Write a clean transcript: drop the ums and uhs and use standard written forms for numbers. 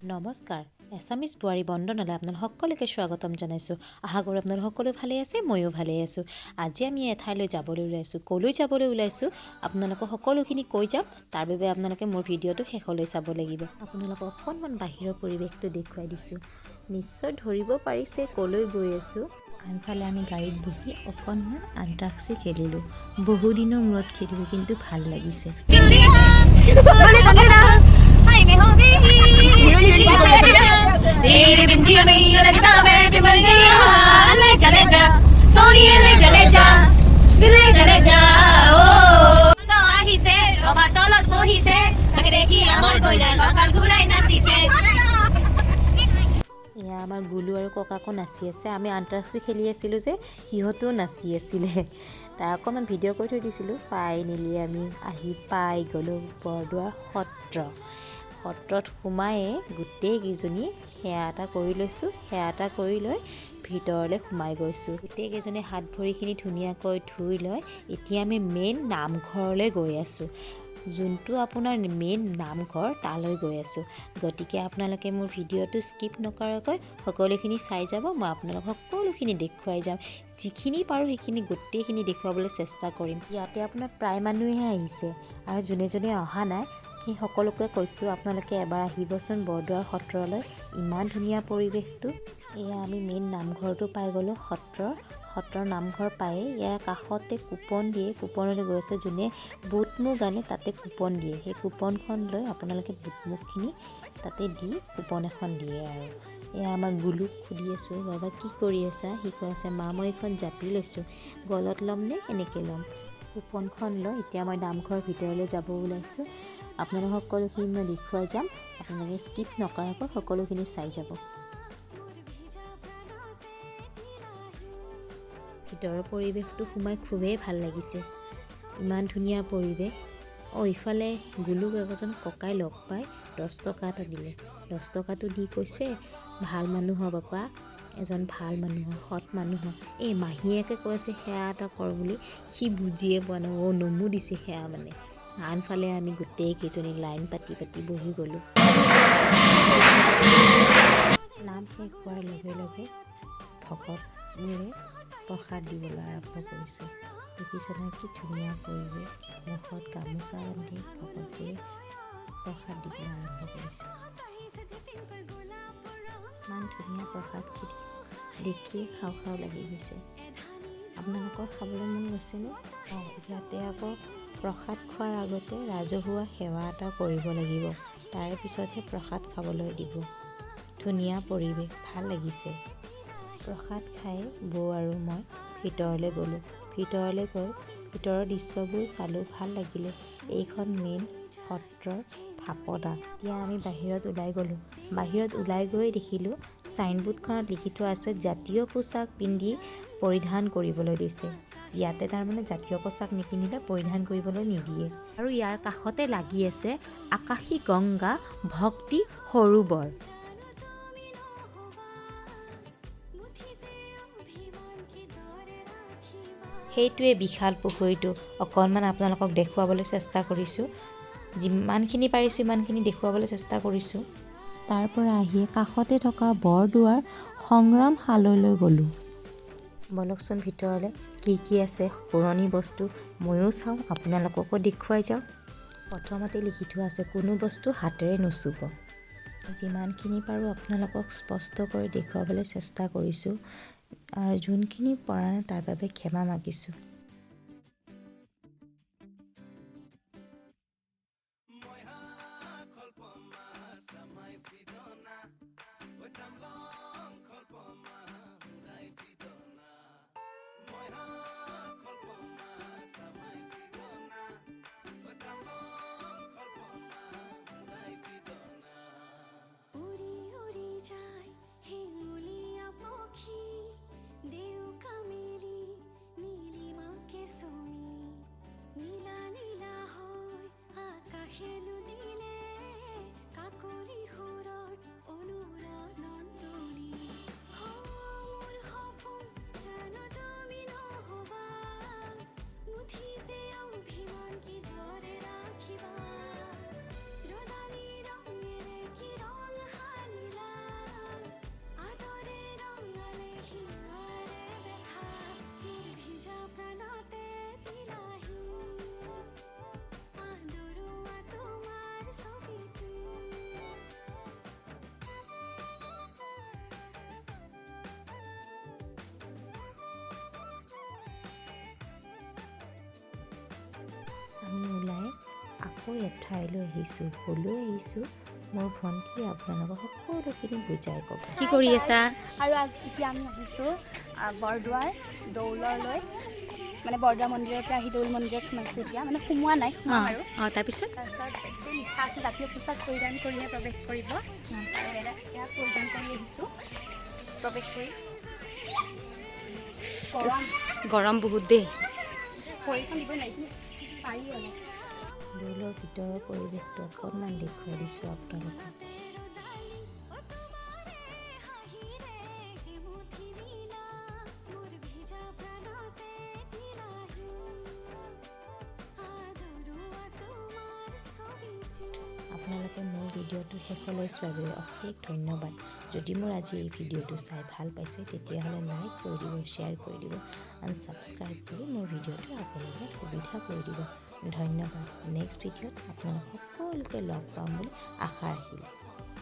নমস্কাৰ, এছামিজ বোৱাৰী বন্দনালৈ আপোনালোক সকলোকে স্বাগতম জনাইছোঁ। আশা কৰোঁ আপোনালোক সকলো ভালেই আছে, ময়ো ভালেই আছোঁ। আজি আমি এঠাইলৈ যাবলৈ ওলাইছোঁ। ক'লৈ যাবলৈ ওলাইছোঁ, আপোনালোকক সকলোখিনি কৈ যাম। তাৰ বাবে আপোনালোকে মোৰ ভিডিঅ'টো শেষলৈ চাব লাগিব। আপোনালোকক অকণমান বাহিৰৰ পৰিৱেশটো দেখুৱাই দিছোঁ। নিশ্চয় ধৰিব পাৰিছে ক'লৈ গৈ আছোঁ। আনফালে আমি গাড়ীত বহি অকণমান আন্তাক্ষৰী খেলিলোঁ। বহুদিনৰ মূৰত খেলিলোঁ, কিন্তু ভাল লাগিছে। हाय मैं हो गई तेरे बिन जिया नहीं लगता, मैं ते मर जिया। ले चले जा सोनिए, ले चले जा, ले चले जा। ও আহিছে, ৰভা তলত বহিছে, তাকে দেখি আমাৰ কইনা কঁকাল ঘূৰাই নাচিছে। এয়া আমাৰ গুলু আৰু ককাকো নাচি আছে। আমি আন্তাক্ষৰী খেলি আছিলোঁ যে, সিহঁতেও নাচি আছিলে। তাৰ অকণমান ভিডিঅ' কৰি থৈ দিছিলোঁ। ফাইনেলি আমি আহি পাই গ'লোঁ বৰদোৱা সত্ৰ। সত্ৰত সোমায়ে গোটেইকেইজনী সেৱা এটা কৰি লৈছোঁ। সেৱা এটা কৰি লৈ ভিতৰলৈ সোমাই গৈছোঁ। গোটেইকেইজনে হাত ভৰিখিনি ধুনীয়াকৈ ধুই লৈ এতিয়া আমি মেইন নামঘৰলৈ গৈ আছোঁ। যোনটো আপোনাৰ মেইন নামঘৰ, তালৈ গৈ আছোঁ। গতিকে আপোনালোকে মোৰ ভিডিঅ'টো স্কিপ নকৰাকৈ সকলোখিনি চাই যাব। মই আপোনালোকক সকলোখিনি দেখুৱাই যাম। যিখিনি পাৰোঁ সেইখিনি গোটেইখিনি দেখুৱাবলৈ চেষ্টা কৰিম। ইয়াতে আপোনাৰ প্ৰায় মানুহে আহিছে আৰু যোনে যোনে অহা নাই, সেই সকলোকে কৈছোঁ, আপোনালোকে এবাৰ আহিবচোন বৰদোৱা সত্ৰলৈ। ইমান ধুনীয়া পৰিৱেশটো। এয়া আমি মেইন নামঘৰটো পাই গ'লোঁ সত্ৰৰ। সত্ৰৰ নামঘৰ পায়েই ইয়াৰ কাষতে কুপন দিয়ে। কুপনলৈ গৈ আছে। যোনে বুট মুগ আনে, তাতে কুপন দিয়ে। সেই কুপনখন লৈ আপোনালোকে বুট মুগখিনি তাতে দি কুপন এখন দিয়ে। আৰু এয়া আমাৰ গুলুক সুধি আছোঁ, "বাবা, কি কৰি আছা?" সি কৈ আছে, "মা, মই এইখন জাপি লৈছোঁ, গলত ল'ম নে এনেকৈ ল'ম?" কুপনখন লৈ এতিয়া মই নামঘৰৰ ভিতৰলৈ যাব ওলাইছোঁ। আপোনালোক সকলোখিনি মই দেখুৱাই যাম। আপোনালোকে স্কিপ নকৰাকৈ সকলোখিনি চাই যাব। ভিতৰৰ পৰিৱেশটো সোমাই খুবেই ভাল লাগিছে। ইমান ধুনীয়া পৰিৱেশ। অঁ, ইফালে গুলুক এজন ককাই লগ পাই 10 টকা এটা দিলে। 10 টকাটো দি কৈছে, "ভাল মানুহ হ বাপা, এজন ভাল মানুহ, সৎ মানুহ।" এই মাহীয়েকে কৈ আছে সেৱা এটা কৰ বুলি, সি বুজিয়ে পোৱা নাই। অ' নমো দিছে সেৱা মানে। আনফালে আমি গোটেইকেইজনী লাইন পাতি পাতি বহি গ'লোঁ। নাম শেষ হোৱাৰ লগে লগে ভকতবোৰে প্ৰসাদ দিবলৈ আৰম্ভ কৰিছে। দেখিছেনে কি ধুনীয়া পৰিৱেশ? মুখত গামোচা বান্ধি ভকতবোৰে প্ৰসাদ দিবলৈ আৰম্ভ কৰিছে। ইমান ধুনীয়া প্ৰসাদখিনি দেখিয়ে খাওঁ খাওঁ লাগি গৈছে। আপোনালোকৰ খাবলৈ মন গৈছেনে? অঁ, ইয়াতে আকৌ প্ৰসাদ খোৱাৰ আগতে ৰাজহুৱা সেৱা এটা কৰিব লাগিব, তাৰে পিছতহে প্ৰসাদ খাবলৈ দিব। ধুনীয়া পৰিৱেশ, ভাল লাগিছে। প্ৰসাদ খাই বৌ আৰু মই ভিতৰলৈ গ'লোঁ। ভিতৰলৈ গৈ ভিতৰৰ দৃশ্যবোৰ চালোঁ, ভাল লাগিলে। এইখন মেইন সত্ৰৰ থাপনা। এতিয়া আমি বাহিৰত ওলাই গ'লোঁ। বাহিৰত ওলাই গৈ দেখিলোঁ চাইনবোৰ্ডখনত লিখি থোৱা আছে, জাতীয় পোচাক পিন্ধি পৰিধান কৰিবলৈ দিছে। ইয়াতে তাৰমানে জাতীয় পোচাক নিপিন্ধিলে পৰিধান কৰিবলৈ নিদিয়ে। আৰু ইয়াৰ কাষতে লাগি আছে আকাশী গংগা ভক্তি সৰোবৰ। সেইটোৱে বিশাল পুখুৰীটো। অকণমান আপোনালোকক দেখুৱাবলৈ চেষ্টা কৰিছোঁ। যিমানখিনি পাৰিছোঁ, সিমানখিনি দেখুৱাবলৈ চেষ্টা কৰিছোঁ। তাৰ পৰা আহি কাষতে থকা বৰদোৱাৰ সংগ্ৰামশাললৈ গ'লোঁ। ব'লকচোন ভিতৰলৈ, কি কি আছে পুৰণি বস্তু ময়ো চাওঁ, আপোনালোককো দেখুৱাই যাওঁ। প্ৰথমতে লিখি থোৱা আছে, কোনো বস্তু হাতেৰে নুচুব। যিমানখিনি পাৰোঁ আপোনালোকক স্পষ্ট কৰি দেখুৱাবলৈ চেষ্টা কৰিছোঁ আৰু যোনখিনি পৰা নাই তাৰ বাবে ক্ষমা মাগিছোঁ। উৰি উৰি যায় হেঙুলীয়া পক্ষী, ডেউকা মেলি নীলিমা। আকৌ এঠাইলৈ আহিছোঁ। ক'লৈ আহিছোঁ, মোৰ ভণ্টিয়ে আপোনালোকক সকলোখিনি বুজাই ক'ব। কি কৰি আছা? আৰু আজি এতিয়া আমি আহিছোঁ বৰদোৱাৰ দৌললৈ, মানে বৰদোৱা মন্দিৰৰ পৰা আহি দৌল মন্দিৰত সোমাইছোঁ। এতিয়া মানে সোমোৱা নাই, সোমাম আৰু। তাৰপিছত? তাৰপিছত ইয়াতে লিখা আছে, জাতীয় পোচাক পৰিধান কৰিহে প্ৰৱেশ কৰিব। আৰু এয়া পৰিধান কৰি আহিছোঁ প্ৰৱেশ কৰি। গৰম। গৰম বহুত দেই। ভৰিখন দিবই নোৱাৰি, কিন্তু পাৰি অলপ। দৌলৰ ভিতৰৰ পৰিৱেশটো অকণমান দেখুৱাই দিছোঁ আপোনালোকক। আপোনালোকে মোৰ ভিডিঅ'টো শেষলৈ চোৱাৰ বাবে অশেষ ধন্যবাদ। যদি মোৰ আজি এই ভিডিঅ'টো চাই ভাল পাইছে, তেতিয়াহ'লে লাইক কৰি দিব, শ্বেয়াৰ কৰি দিব এণ্ড ছাবস্ক্ৰাইব কৰি মোৰ ভিডিঅ'টো আগলৈ যোৱাত সুবিধা কৰি দিব। ধন্যবাদ। নেক্সট ভিডিঅ'ত আপোনালোক সকলোকে লগ পাম বুলি আশা ৰাখিলোঁ।